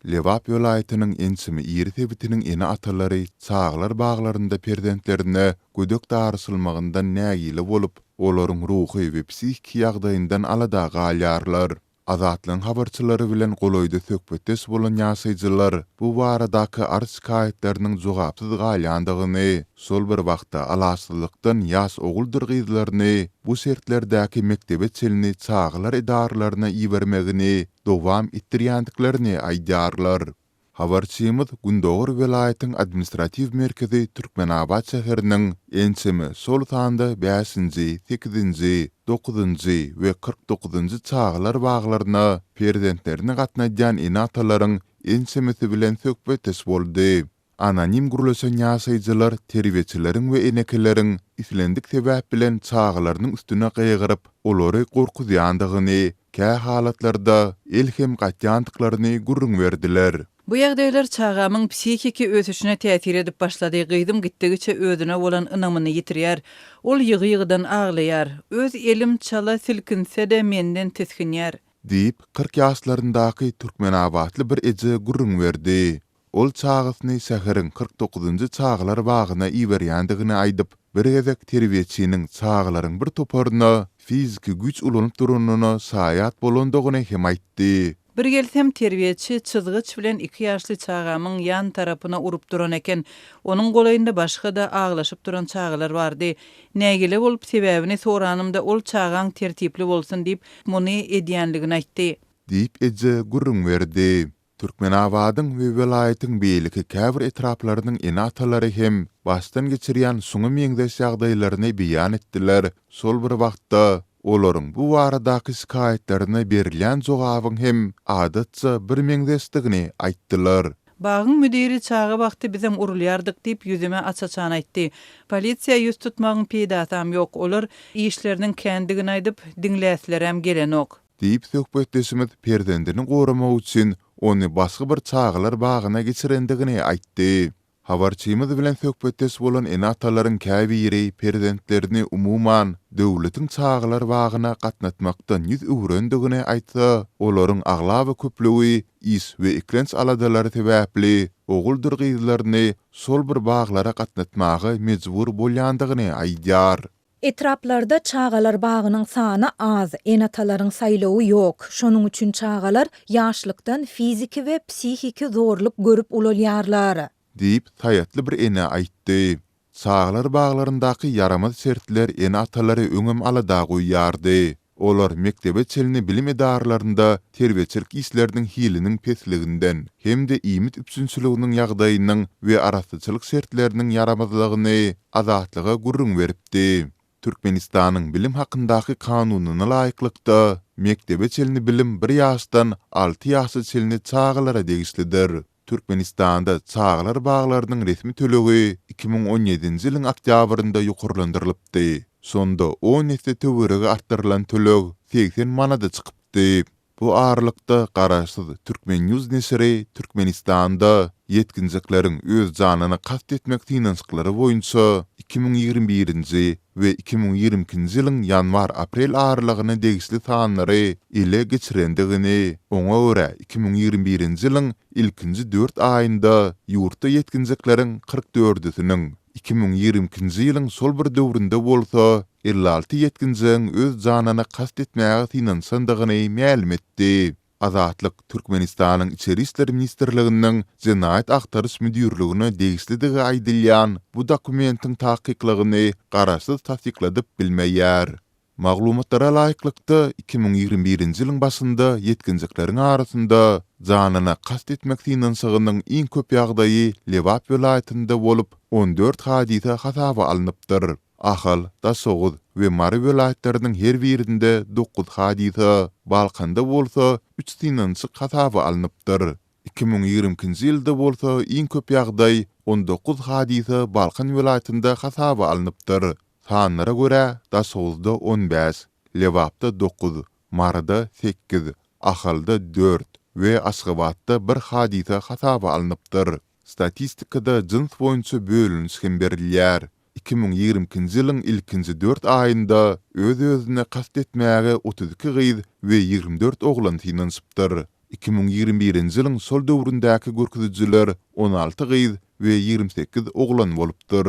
Lebap welaýatynyň ençeme iri sebitiniň ene-atalary çagalar baglarynda perzentlerine gödek daraşylmagyndan nägile bolup, olaryň ruhy we psihiki ýagdaýyndan alada galýarlar. Azatlygyň habarçylary bilen golaýda söhbetdeş bolan ýaşaýjylar bu baradaky arz-şikaýatlarynyň jogapsyz galýandygyny, şol bir wagtda alaçsyzlykdan ýaş oguldyr gyzlaryny bu şertlerdäki mekdebe çenli çagalar edaralaryna ibermegini dowam etdirýändiklerini aýdýarlar. Habarçymyz gündogar welaýatyň administratiw merkezi Türkmenabat şäheriniň ençeme, şol sanda bäşinji, sekizinji, dokuzynjy we 49-njy çagalar baglaryna perzentlerini gatnadýan ene-atalaryň ençemesi bilen söhbetdeş boldy. Anonim gürleşen ýaşaýjylar terbiýeçileriň we enekeleriň islendik sebäp bilen çagalarynyň üstüne gygyryp, olary gorkuzýandygyny, kä halatlarda el hem gatýandyklaryny gürrüň berdiler. Bu ýagdaýlar çagamyň psihiki ösüşine täsir edip başlady, gyzym gitdigiçe özüne bolan ynamyny ýitirýär. Ol ýygy-ýygydan aglaýar. Öz elim çala silkinse-de menden tisginýär. Diýip, 40 ýaşlaryndaky türkmenabatly bir eje gürrüň berdi. Ol çagasyny şäheriň 49-njy çagalar bagyna iberýändigini aýdyp, bir gezek terbiýeçiniň çagalaryň bir toparyna fiziki güýç ulanyp duranyna şaýat bolandygyny hem aýtdy. Bir gelsem, terbiýeçi çyzgyç bilen iki ýaşly çagamyň ýan tarapyna urup duran eken. Onuň golaýynda başga-da aglaşyp duran çagalar bardy. Nägile bolup, sebäbini soranymda, ol çagaň tertipli bolsun diýip, muny edýänligini aýtdy. Diýip, eje gürrüň berdi. Türkmenabadyň we welaýatyň beýleki käbir etraplarynyň ene-atalary hem başdan geçirýän şuňa meňzeş ýagdaýlaryny beýan etdiler, şol bir wagtda, olaryň bu baradaky şikaýatlaryna berilýän jogabyň hem adatça birmeňzeşdigini aýtdylar. Bagyň müdiri çaga wagty bizem urulýardyk diýip, ýüzüme aç-açan aýtdy. Polisiýa ýüz tutmagyň peýdasam ýok, olar işleriniň kändigini aýdyp, diňläslerem gelenok. Diýip, söhbetdeşimiz perzendini goramak üçin ony başga bir çagalar bagyna geçirendigini aýtdy. Habarçymyz bilen söhbetdeş bolan ene-atalaryň käbiri perzentlerini umuman, döwletiň çagalar bagyna gatnatmakdan ýüz öwrendigini aýtsa, olaryň aglaba köplügi iş we eklenç aladalary sebäpli oguldyr gyzlaryny şol bir baglara gatnatmaga mejbur bolýandygyny aýdýar. Etraplarda çagalar bagynyň sany az, ene-atalaryň saýlawy ýok. Şonuň üçin çagalar ýaşlykdan fiziki we psihiki zorluk görüp ulalýarlar. Diýip, saýatly bir ene aýtdy. Çagalar baglaryndaky ýaramaz şertler ene-atalary öňem alada goýýardy. Olar mekdebe çenli bilim edaralarynda terbiýeçilik işleriniň hiliniň pesliginden hem-de iýmit üpjünçiliginiň ýagdaýynyň we arassaçylyk şertleriniň ýaramazlygyny Azatlyga gürrüň beripdi. Türkmenistanyň Bilim hakyndaky kanunyna laýyklykda, mekdebe çenli bilim bir ýaşdan alty ýaşa çenli çagalara degişlidir. Türkmenistanda çagalar baglarynyň resmi tölegi 2017-nji ýylyň oktýabrynda ýokarlandyrylypdy. Şonda on esse töweregi artdyrylan töleg 80 manada çykypdy. Bu aralykda, garaşsyz Turkmen. News neşiri Türkmenistanda ýetginjekleriň öz janyna kast etmek synanyşyklary boýunça 2021-nji we 2022-nji ýylyň ýanwar-aprel aralygyna degişli sanlary ele geçirendigini, oňa görä, 2021-nji ýylyň ilkinji dört aýynda ýurtda ýetginjekleriň kyrk dördüsiniň, 2022-nji ýylyň şol bir döwründe bolsa 56 ýetginjegiň öz janyna kast etmäge synanyşandygyny mälim etdi. Azatlyk Türkmenistanyň Içeri işler ministrliginiň Jenaýat agtaryş müdirligine degişlidigi aýdylýan bu dokumentiň takyklygyny garaşsyz tassykladyp bilmeýär. Maglumatlara laýyklykda, 2021-nji ýylyň başynda ýetginjekleriň arasynda janyna kast etmek synanyşygynyň iň köp ýagdaýy Lebap welaýatynda bolup, 14 hadysa hasaba alnypdyr. Ahal, Daşoguz we Mary welaýatlarynyň her birinde dokuz hadysa, Balkanda bolsa üç synanyşyk hasaba alnypdyr. 2022-nji ýylda bolsa iň köp ýagdaý, 19 hadysa Balkan welaýatynda hasaba alnypdyr. Sanlara görä, Daşoguzda on bäş, Lebapda dokuz, Maryda sekiz, Ahalda dört we Aşgabatda bir hadysa hasaba alnypdyr. Statistikada jyns boýunça bölüniş hem berilýär. 2022-nji ýylyň ilkinji dört aýynda öz-özüne kast etmäge 32 gyz we 24 oglan synanyşypdyr. 2021-nji ýylyň şol döwründäki görkezijiler 16 gyz we 28 oglan bolupdyr.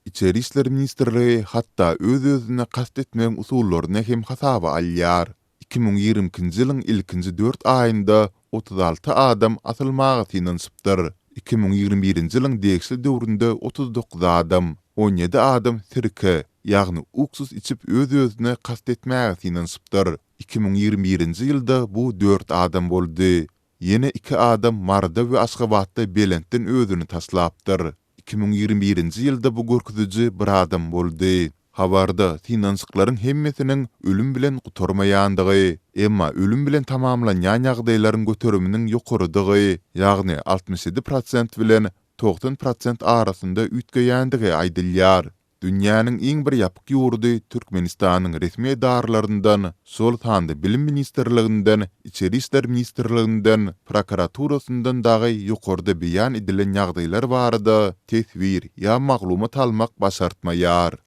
Içeri işler ministrligi hatda öz-özüne kast etmegiň usullaryny hem hasaba alýar. 2022-nji ýylyň ilkinji dört aýynda 36 adam asylmaga synanyşypdyr. 2021-nji ýylyň degişli döwründe 39 adam, 17 adam sirke, ýagny uksus içip öz-özüne kast etmäge synanyşypdyr. 2021-nji ýylda bu dört adam boldy. Ýene iki adam Maryda we Aşgabatda belentden özüni taşlapdyr. 2021-nji ýylda bu görkeziji bir adam boldy. Habarda synanyşyklaryň hemmesiniň ölüm bilen gutarmaýandygy, emma ölüm bilen tamamlanýan ýagdaýlaryň göteriminiň ýokarydygy, ýagny 67 prosent bilen 90 prosent arasynda üýtgeýändigi aýdylýar. Dünýäniň iň bir ýapyk ýurdy Türkmenistanyň resmi edaralaryndan, şol sanda Bilim ministrliginden, Içeri işler ministrliginden, prokuraturasyndan dagy ýokarda beýan edilen ýagdaýlar barada teswir ýa maglumat almak başartmaýar.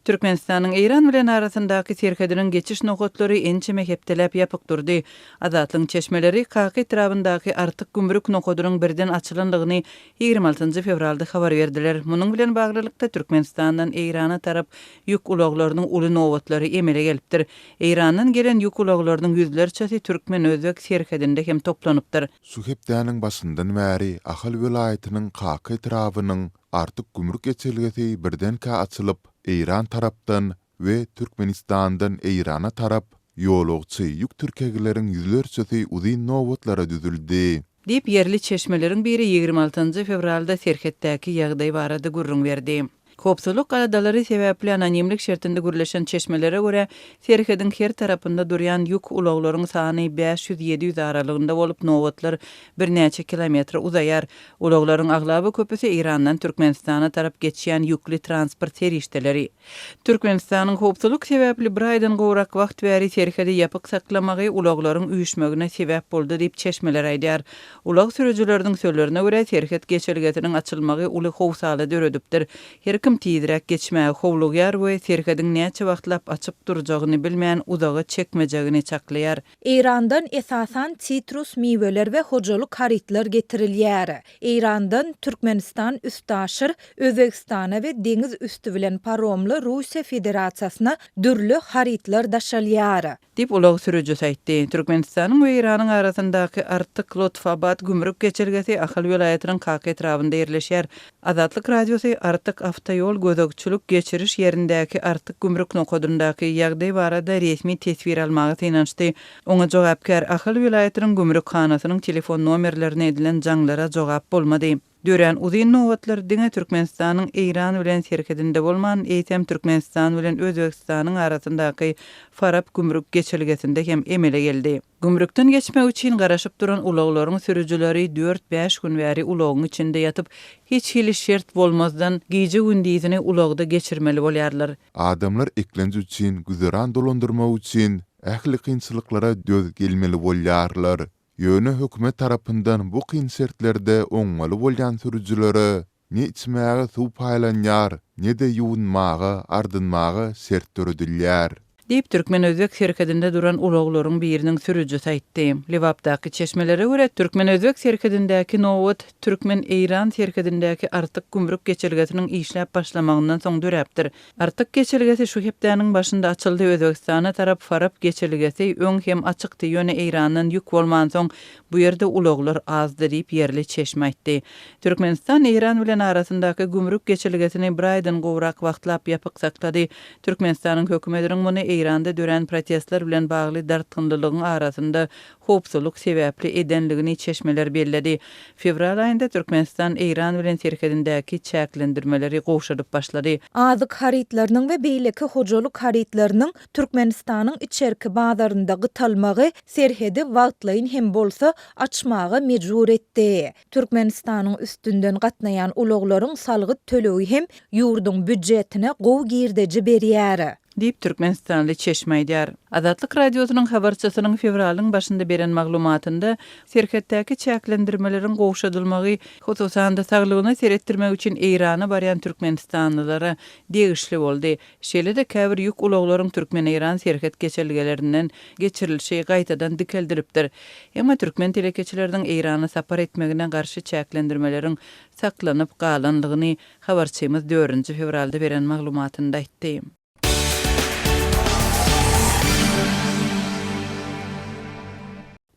Türkmenistanyň Eýran bilen arasyndaky serhediniň geçiş nokatlary ençeme hepdeläp ýapyk durdy. Azatlygyň çeşmeleri Kaka etrabyndaky Artyk gümrük nokadynyň birden açylandygyny 26 nji fewralda habar berdiler. Munuň bilen baglylykda, Türkmenistandan Eýrana tarap ýük ulaglarynyň uly nobatlary emele gelipdir. Eýrandan gelen ýük ulaglarynyň ýüzlerçesi türkmen-özbek serhedinde hem toplanypdyr. Şu hepdäniň başyndan bäri Ahal welaýatynyň Kaka etrabynyň Artyk gümrük geçelgesi birdenkä açylyp, Eýran tarapdan we Türkmenistandan Eýrana tarap ýolagçy ýük tirkegleriň ýüzlerçesi uzyn nobatlara düzüldi. Diýip, ýerli çeşmeleriň biri 26 fewralda serhetdäki ýagdaý barada gürrüň berdi. Howpsuzlyk aladalary sebäpli anonimlik şertinde gürleşen çeşmelere görä, serhediň her tarapynda durýan ýük ulaglaryň sany 500-700 aralygynda bolup, nobatlar birnäçe kilometre uzaýar. Ulaglaryň aglaba köpüsi Eýrandan Türkmenistana tarap geçýän ýükli transport serişdeleri. Türkmenistanyň howpsuzlyk sebäpli bir aýdan gowrak wagt bäri serhedi ýapyk saklamagy ulaglaryň üýşmegine sebäp boldy diýip, çeşmeler aýdýar. Ulag sürüjileriniň sözlerine görä, serhet geçelgesiniň açylmagy uly howsala döredipdir. Her kim tizräk geçmäge howlugýar we serhediň näçe wagtlap açyk durjagyny bilmän uzaga çekmejegini çaklaýar. Eýrandan esasan sitrus miweler we hojalyk harytlar getirilýär. Eýrandan Türkmenistan üstaşyr Özbegistana we deňiz üsti bilen paromly Russiýa Federasiýasyna dürli harytlar daşalýar. Diýip, ulag sürüjisi aýtdy. Türkmenistanyň we Eýranyň arasyndaky Artyk-Lotfabad gümrük geçelgesi Ahal welaýatynyň Kaka etrabynda ýerleşýär. Azatlyk Radiosy Artyk awtoýol gözegçilik geçiriş ýerindäki Artyk gümrük nokadyndaky ýagdaý barada resmi teswir almaga synanyşdy. Oňa jogapkär Ahal welaýatynyň gümrükhanasynyň telefon nomerlerine edilen jaňlara jogap bolmady. Dörän uzyn nobatlar diňe Türkmenistanyň Eýran bilen serhedinde bolman, eýsem Türkmenistan bilen Özbegistanyň arasyndaky Farap gümrük geçelgesinde hem emele geldi. Gümrükden geçmek üçin garaşyp duran ulaglaryň sürüjileri dört-bäş gün bäri ulagyň içinde ýatyp, hiç hili şert bolmazdan, gije-gündizini ulagda geçirmeli bolýarlar. Adamlar eklenç üçin, güzeran dolandyrmak üçin ähli kynçylyklara döz gelmeli bolýarlar. Ýöne hökümet tarapyndan bu kyn şertlerde oňmaly bolýan sürüjilere ne içmäge suw paýlanýar, ne-de ýuwunmaga, ardynmaga şert döredilýär. Diýip, türkmen-özbek serhedinde duran ulaglaryň biriniň sürüjisi aýtdy. Lebapdaky çeşmelere görä, türkmen-özbek serhedindäki nobat türkmen-eýran serhedindäki Artyk gümrük geçelgesiniň işläp başlamagyndan soň döräpdir. Artyk geçelgesi şu hepdäniň başynda açyldy, Özbegistana tarap Farap geçelgesi öň hem açykdy, ýöne Eýrandan ýük bolmansoň, bu ýerde ulaglar azdy diýip, ýerli çeşme aýtdy. Türkmenistan Eýran bilen arasyndaky gümrük geçelgesini bir aýdan gowrak wagtlap ýapyk saklady. Türkmenistanyň hökümetiniň muny Eýranda dörän protestler bilen bagly dartgynlylygyň arasynda howpsuzlyk sebäpli edenligini çeşmeler belledi. Fewral aýynda Türkmenistan Eýran bilen serhedindäki çäklendirmeleri gowşadyp başlady. Azyk harytlarynyň we beýleki hojalyk harytlarynyň Türkmenistanyň içerki bazarynda gytalmagy serhedi wagtlaýyn hem bolsa açmaga mejbur etdi. Türkmenistanyň üstünden gatnaýan ulaglaryň salgyt tölegi hem ýurduň býujetine gowy girdeji berýär. Diýip, türkmenistanly çeşme aýdýar. Azatlyk Radiosynyň habarçysynyň fewralyň başynda beren maglumatynda, serhetdäki çäklendirmeleriň gowşadylmagy, hususan-da, saglygyna seretdirmek üçin Eýrana barýan türkmenistanlylara degişli boldy. Şeýle-de, käbir ýük ulaglaryň türkmen-eýran serhet geçelgelerinden geçirilişi gaýtadan dikeldilipdir. Emma türkmen telekeçileriniň Eýrana sapar etmegine garşy çäklendirmeleriň saklanyp galanlygyny habarçymyz dördünji fewralda beren maglumatynda aýtdy.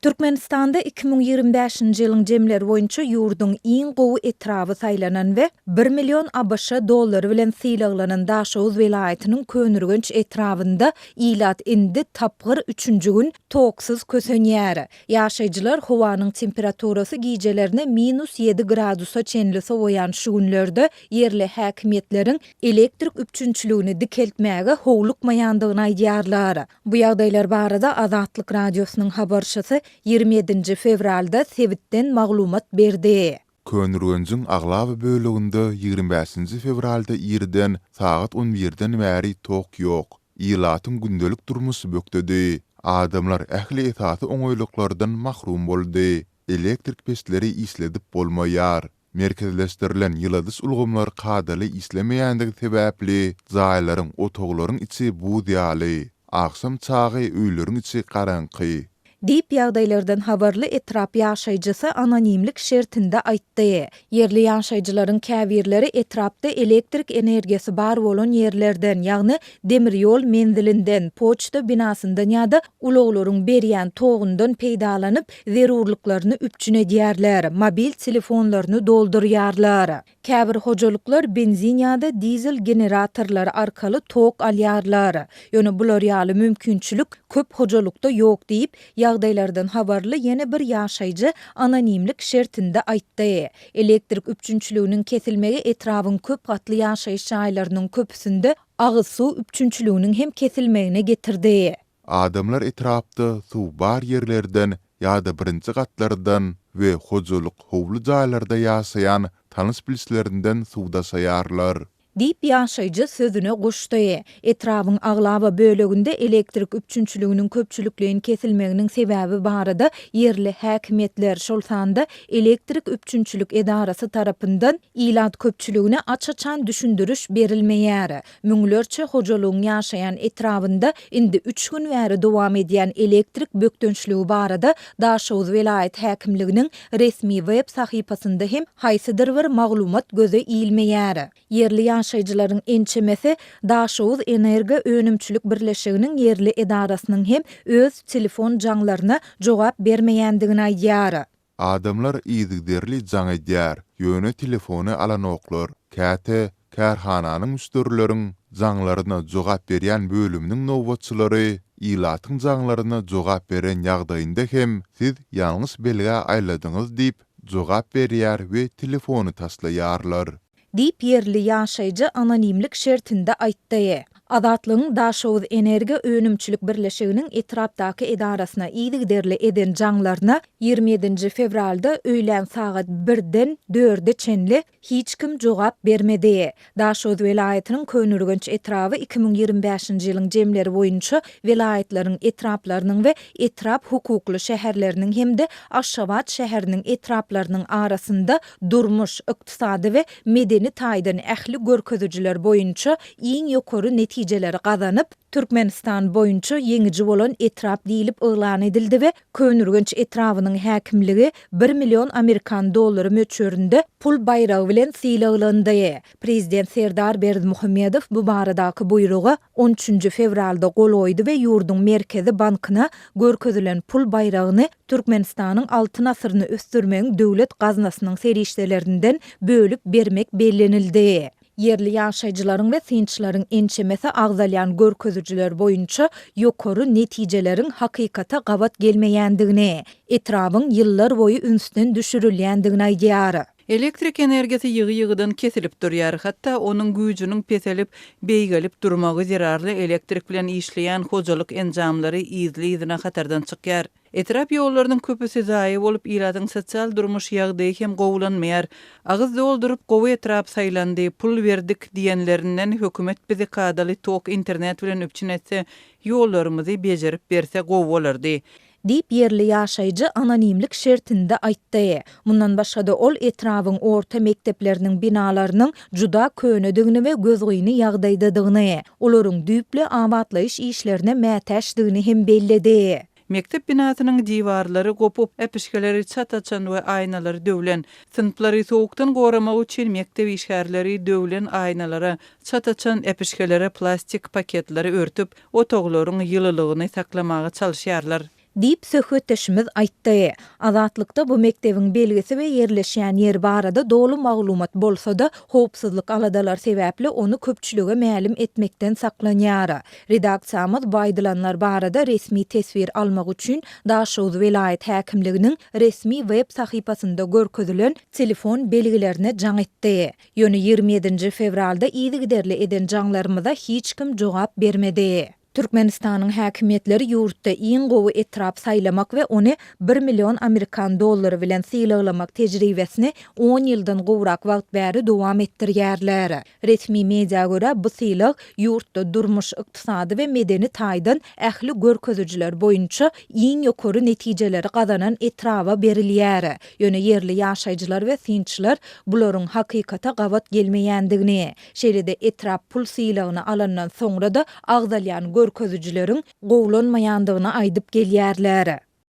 Türkmenistanda 2025-nji ýylyň jemleri boýunça ýurduň iň gowy etraby saýlanan we bir million abş dollary bilen sylaglanan Daşoguz welaýatynyň Köneürgenç etrabynda ilat indi tapgyr üçünji gün toksuz kösenýär. Ýaşaýjylar howanyň temperaturasy gijelerine minus ýedi gradusa çenli sowaýan şu günlerde ýerli häkimiýetleriň elektrik üpjünçiligini dikeltmäge howlukmaýandygyny aýdýarlar. Bu ýagdaýlar barada Azatlyk Radiosynyň habarçysy 27 nji fewralda sebitden maglumat berdi. Köneürgenjiň aglaba böleginde 25 nji fewralda irden sagat on birden bäri tok ýok. Ilatyň gündelik durmuşy bökdedi. Adamlar ähli esasy oňaýlyklardan mahrum boldy. Elektrik peçleri işledip bolmaýar. Merkezleşdirilen ýyladyş ulgamlary kadaly işlemeýändigi sebäpli, jaýlaryň, otaglaryň içi buz ýaly. Agşam çagy öýleriň içi garaňky. Diýip, ýagdaýlardan habarly etrap ýaşaýjysy anonimlik şertinde aýtdy. Ýerli ýaşaýjylaryň käbirleri etrapda elektrik energiýasy bar bolan ýerlerden, ýagny demir ýol menzilinden, poçta binasyndan ýa-da ulaglaryň berýän togundan peýdalanyp, zerurlyklaryny üpjün edýärler, mobil telefonlaryny doldurýarlar. Käbir hojalyklar benzin ýa-da dizel generatorlary arkaly tok alýarlar. Ýöne bular ýaly mümkinçilik köp hojalykda ýok diýip, ýagdaýlardan habarly ýene bir ýaşaýjy anonimlik şertinde aýtdy. Elektrik üpjünçiliginiň kesilmegi etrabyň köp gatly ýaşaýyş jaýlarynyň köpüsinde agyz suw üpjünçiliginiň hem kesilmegine getirdi. Adamlar etrapda suw bar ýerlerden ýa-da birinji gatlardan we hojalyk howly jaýlarda ýaşaýan tanyş-bilişlerinden suw daşaýarlar. Diýip, ýaşaýjy sözüne goşdy. Etrabyň aglaba böleginde elektrik üpjünçiliginiň köpçülikleýin kesilmeginiň sebäbi barada ýerli häkimiýetler, şol sanda elektrik üpjünçilik edarasy tarapyndan ilat köpçüligine aç-açan düşündiriş berilmeýär. Müňlerçe hojalygyň ýaşaýan etrabynda indi üç gün bäri dowam edýän elektrik bökdençligi barada Daşoguz welaýat häkimliginiň resmi web sahypasynda hem haýsydyr bir maglumat göze ilmeýär. Ýerli ýaşaýjylaryň ençemesi Daşoguz Energo önümçilik birleşiginiň ýerli edarasynyň hem öz telefon jaňlaryna jogap bermeýändigini aýdýar. Adamlar yzygiderli jaň edýär, ýöne telefony alanoklar. Käte kärhananyň müşderileriň jaňlaryna jogap berýän bölüminiň nobatçylary ilatyň jaňlaryna jogap beren ýagdaýynda hem siz ýalňyş belgä aýladyňyz diýip, jogap berýär we telefony taşlaýarlar. Diýip, ýerli ýaşaýjy anonimlik şertinde aýtdy. Azatlygyň Daşoguzenergo önümçilik birleşiginiň etrapdaky edarasyna yzygiderli eden jaňlaryna 27 ýedinji fewralda öýlän sagat birden dörde çenli hiç kim jogap bermedi. Daşoguz welaýatynyň Köneürgenç etraby 2025-nji ýylyň jemleri boýunça welaýatlaryň etraplarynyň we etrap hukukly şäherleriniň hem-de Aşgabat şäheriniň etraplarynyň arasynda durmuş, ykdysady we medeni taýdan ähli görkezijiler boýunça iň ýokary netijeleri gazanyp, Türkmenistan boýunça ýeňiji bolan etrap diýlip yglan edildi we Köneürgenç etrabynyň häkimligi bir million amerikan dollary möçberinde pul baýragy bilen sylaglandy. Prezident Serdar Berdimuhamedow bu baradaky buýruga on üçünji fewralda gol goýdy we ýurduň Merkezi bankyna görkezilen pul baýragyny Türkmenistanyň Altyn asyryny ösdürmegiň döwlet gaznasynyň serişdelerinden bölüp bermek bellenildi. Ýerli ýaşaýjylaryň we synçylaryň ençemesi agzalýan görkezijiler boýunça ýokary netijeleriň hakykata gabat gelmeýändigini, etrabyň ýyllarboýy ünsden düşürilýändigini aýdýar. Elektrik energiýasy ýygy-ýygydan kesilip durýar. Hatda onuň güýjüniň peselip, beýgelip durmagy zerarly elektrik bilen işleýän hojalyk enjamlary yzly-yzyna hatardan çykýar. Etrap ýollarynyň köpüsi zaýa bolup, ilatyň sosial-durmuş ýagdaýy hem gowulanmaýar. Agyz dolduryp gowy etrap saýlandy, pul berdik diýenlerinden hökümet bizi kadaly tok, internet bilen üpjün etse, ýollarymyzy bejerip berse gowy bolardy. Diýip, ýerli ýaşaýjy anonimlik şertinde aýtdy. Mundan başga-da, ol etrabyň orta mekdepleriniň binalarynyň juda könedigini we gözgyny ýagdaýdadygyny, olaryň düýpli abatlaýyş işlerine mätäçdigini hem belledi. Mekdep binasynyň diwarlary gopup, äpişgeleri çat açan we aýnalary döwlen. Synplary sowukdan goramak üçin mekdep işgärleri döwlen aýnalara, çat açan äpişgelere plastik paketleri örtüp, otaglaryň ýylylygyny saklamaga çalyşýarlar. Diýip, söhbetdeşimiz aýtdy. Azatlykda bu mekdebiň belgisi we ýerleşýän ýeri barada doly maglumat bolsa-da, howpsuzlyk aladalary sebäpli ony köpçülige mälim etmekden saklanýar. Redaksiýamyz bu aýdylanlar barada resmi teswir almak üçin Daşoguz welaýat häkimliginiň resmi web sahypasynda görkezilen telefon belgilerine jaň etdi. Ýöne 27-nji fewralda yzygiderli eden jaňlarymyza hiç kim jogap bermedi. Türkmenistanyň häkimiýetleri ýurtda iň gowy etrap saýlamak we ony bir million amerikan dollary bilen sylaglamak tejribesini on ýyldan gowrak wagt bäri dowam etdirýärler. Resmi media görä, bu sylag ýurtda durmuş, ykdysady we medeni taýdan ähli görkezijiler boýunça iň ýokary netijeleri gazanan etraba berilýär. Ýöne ýerli ýaşaýjylar we synçylar bularyň hakykata gabat gelmeýändigini, şeýle-de etrap pul sylagyny alandan soňra-da agzalýan görkezijileriň gowulanmaýandygyny aýdyp gelýärler.